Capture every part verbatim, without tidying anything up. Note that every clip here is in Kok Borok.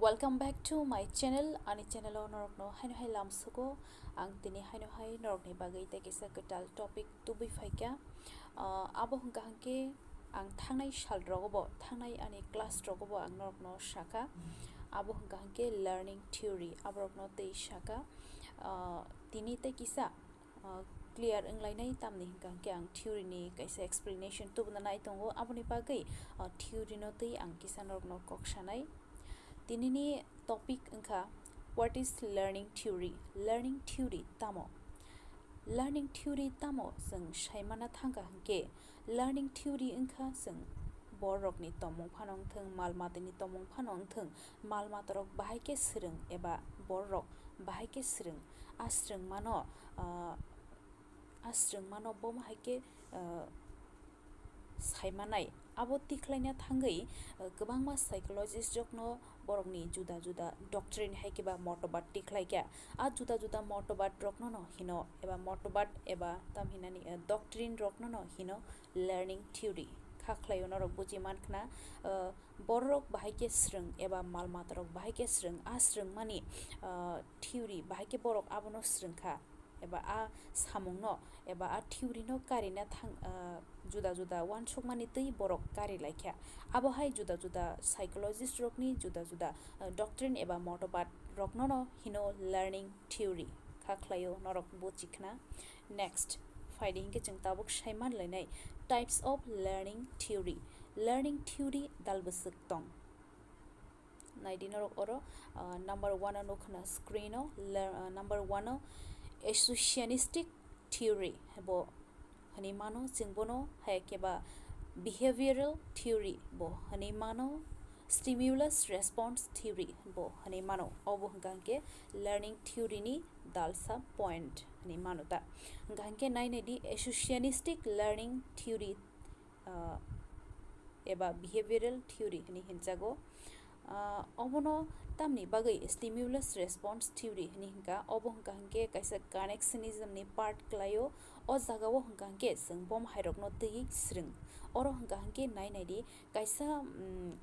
Welcome back to my channel. Ani channel o norokno haino hai lamsugo. Ang tini haino hai norokni bagwi tei kisa kwtal topic tubui phaikha. Ah, abo hwnkha hwnkhe ang thangnai sal rogo bo, thangnai ani class rogo bo ang norokno sakha. Abo hwnkha hwnkhe learning theory, aborokno tei sakha. Ah, tini tei kisa ah, clear wnglainai, tamni hwnkha hwnkhe ang theory ni kaisa explanation tubuna nai tongo, aboni bagwi, ah, theory no twi ang kisa norokno kok sanai. Tinini topic wngkha, what is learning theory? Learning theory tamo? Learning theory tamo chwng saimana thangkha hwnkhe, learning theory wngkha chwng bororokni tongmung phano wngthwng, mal matani tongmung phano wngthwng, mal matarok bahai khe swrwng eba bororok bahai khe swrwng, a swrwngmano, ah, a swrwngmano bomo hai khe, ah, saimanai. Abo tikhlaina thangwi, ah, kwbangma psychologist rokno borokni juda juda doctrine hai khe ba motobat tikhlaikha. A juda juda motobat rokno no hino eba motobat eba tam hinani, ah, doctrine rokno no hino learning theory. Kha khlaio norok buji mankhna, ah, bororok bahai khe swrwng eba mal matarok bahai khe swrwng, a swrwngmani, ah, theory bahai khe borok abono swrwngkha eba a samungno eba a theory no karina thang, ah, juda juda uansukmani twi borok kari laikha. Abo hai juda juda psychologist rokni juda juda, ah, doctrine eba motobat rokno no hino learning theory. Kha khlaio norok buji khna. Next, phaidi hinkhe chwng tabuk saiman lainai types of learning theory. Learning theory dalbwswk tong. Naidi norok oro, ah, number one o nukhna screen o, le-, ah, number one o associationistic theory bo hwnwi mano, chwng bono hai khe ba behavioral theory bo hwnwi mano, stimulus response theory bo hwnwi mano. Obo hwnkha hwnkhe learning theory ni dalsa point hwnwi mano ta. Hwnkha hwnkhe nai naidi associationistic learning theory, ah, eba behavioral theory hwnwi hinjago. Ah, obono tamni bagwi stimulus response theory hwnwi hinkha, obo hwnkha hwnkhe kaisa connectionism ni part kwlaio. O jagao hwnkha hwnkhe chwng bomo hairokno twiwi swrwng. Oro hwnkha hwnkhe nai naidi kaisa, mm,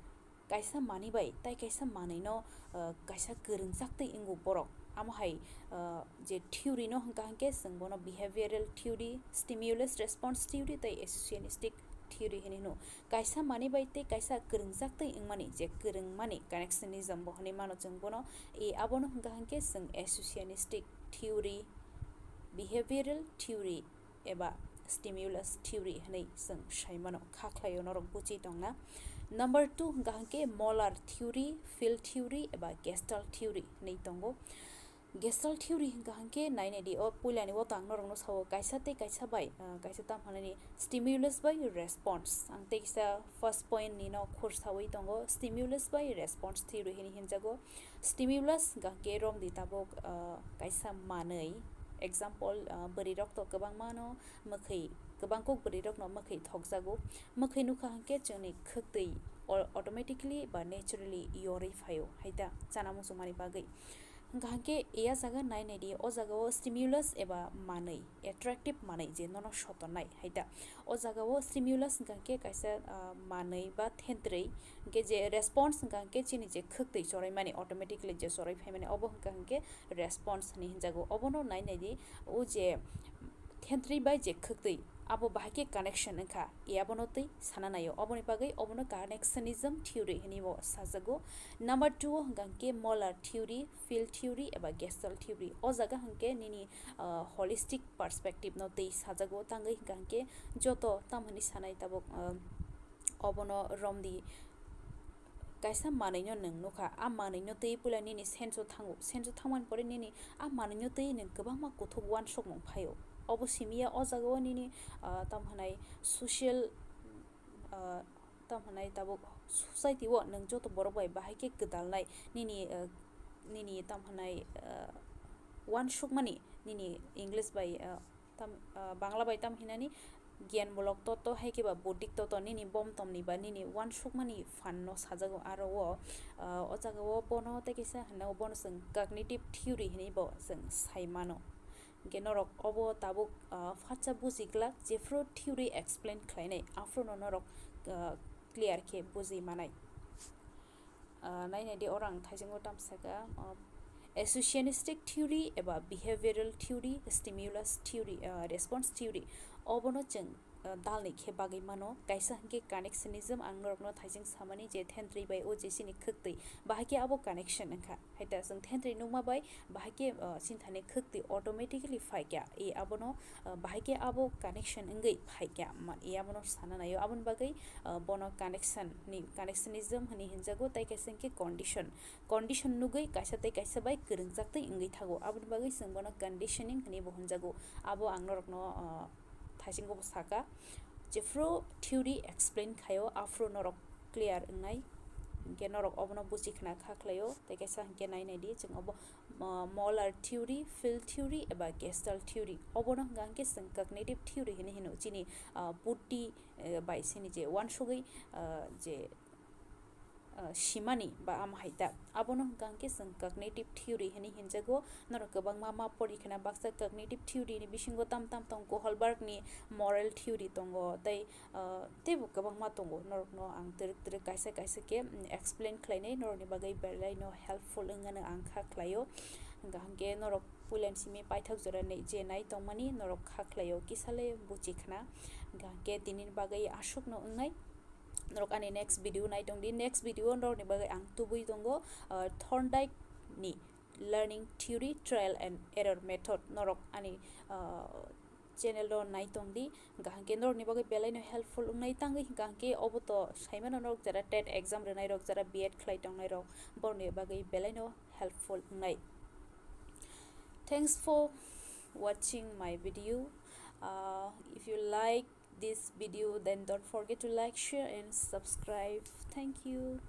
kaisa manwi bai tai kaisa manwino, ah, kaisa kwrwngjak twi wngo borok. Amo hai, ah, je theory no hwnkha hwnkhe chwng bono behavioral theory, stimulus response theory tei associationistic theory hwnwi hino. Kaisa manwi bai tei kaisa kwrwngjak twi wngmani je kwrwngmani connectionism bo hwnwi mano chwng bono. E abono hwnkha hwnkhe chwng associationistic theory, behavioral theory eba stimulus theory hwnwi chwng sai mano, kha khlaio norok buchi tongna. Number two hwnkha hwnkhe molar theory, field theory eba gestalt theory hwnwi tongo. Gestalt theory hwnkha hwnkhe nai naidi, o puilani o to ang norokno sao kaisa tei kaisa bai, ah, kaisa tam hwnani stimulus bai response. Ang tei kisa first point ni no khursawi tongo, stimulus bai response theory hwnwi hinjago. Stimulus hwnkha hwnkhe romdi tabuk, ah, kaisa manwi, example, ah, bwrwi rok to kwbangma no mwkhwi, kwbang kuk bwrwi rok no mwkhwi thokjago. Mwkhwi nukha hwnkhe chwngni khwktwi au-, automatically ba naturally yorwi phaio, hai ta chana muchungmani bagwi. Hwnkha hwnkhe ya jaga nai naidi, o jagao stimulus eba manwi, attractive manwi je nono sotonai, hai ta. O jagao stimulus hwnkha hwnkhe kaisa, ah, manwi ba thentrwi, hwnkhe je response hwnkha hwnkhe chini je khwktwi choraimani, automatically je chorai phaimani, obo hwnkha hwnkhe response hwnwi hinjago. Obono nai naidi, o je thentrwi bai je khwktwi, abo bahai khe connection wngkha, e abono twi sana naio. Oboni bagwi obono connectionism theory hwnwi bo sajago. Number two o hwnkha hwnkhe molar theory, field theory eba gestalt theory. O jaga hwnkhe nini, ah, holistic perspective no twi sajago. Tangwi hwnkha hwnkhe joto tam hwnwi sanai tabuk, ah, obono romdi. Kaisa manwino nwng nukha, a manwino twi puila nini senso thango, senso thangmani pore nini a manwino twi nwng kwbangma kuthuk uansukmung phaio. Obo simi ya o jagao nini, ah, tam hwnai social, ah, tam hwnai tabuk society o nwng joto borok bai bahai khe gwdalnai nini, ah, nini tam hwnai, ah, uansukmani nini English bai, ah, tam, ah, Bangla bai tam hinani gyan mulok toto hai khe ba bouddhik toto nini bom tomni ba nini uansukmani phan no sajago. Aro o, ah, o jaga o bono tei kisa hwnna bono chwng cognitive theory hinwi bo chwng sai mano. Hwnkhe norok obo tabuk, ah, phatsa buji glak jephru theory explain khlainai aphuru no norok, ah, clear khe bujui manai. Ah, nai nai di, oro ang thaisingo tamsaka, ah, associationistic theory eba behavioral theory, stimulus theory, ah, response theory. Obono chwng, ah, dalni khe bagwi mano. Kaisa hwnkhe connectionism, ang norokno thaising samani je thentwrwi bai o je chini khwktwi, bahai khe abo connection wngkha. Hai ta chwng thentwrwi nukma bai bahai khe, ah, chini thani khwktwi automatically phaikha. E abono, ah, bahai khe abo connection wngwi phaikha. Ma-, e abono sana naio. Aboni bagwi, ah, bono connection ni, connectionism hwnwi hinjago, tei kaisa hwnkhe condition. Condition nugwi kaisa tei kaisa bai kwrwngchaktwi wngwi thago. Aboni bagwi chwng bono conditioning hwnwi bo hwnjago. Abo ang norokno, ah, thaisingo bo saka. Jephru theory explain khaio, aphru norok clear wngnai. Hinkhe norok obono buchi khna kha khlaio. Tei kaisa hinkhe nai nai di, chwng obo, ah, molar theory, field theory eba gestalt theory. Obono hwnka hinkhe chwng cognitive theory hinwi hino. Chini, ah, buddhi, eh, bai sini je uansugwi, ah, je, ah, simani ba amo hai ta. Abono hwnka hinkhe chwng cognitive theory hinwi hinjago. Norok kwbangma ma pori khna baksa cognitive theory ni bisingo tam tam tongo, Kohlberg ni moral theory tongo, tei, ah, teibo kwbangma tongo. Norokno ang twrwk twrwk kaisa kaisa khe, mm, explain khlainai, norokni bagwi belaino helpful wngmano ang kha khlaio. Hwnka hinkhe norok puilan simi paithak jora ni je nai tongmani norok kha khlaio, kisa le buchi khna. Hwnka hinkhe tinini bagwi aswkno wngnai. Norok ani next video nai tong di. Next video norokni bagwi ang tubui tongo, ah, Thorndike ni learning theory, trial and error method. Norok ani, ah, channel o nai tong di. Hwnka hinkhe norokni bagwi belaino helpful wngnai tangwi, hwnka hinkhe obo to saimano norok jara tet exam rwnairok, jara B Ed khlai tongnairok, borokni bagwi belaino helpful wngnai. Thanks for watching my video. Uh, if you like this video, then don't forget to like, share and subscribe. Thank you.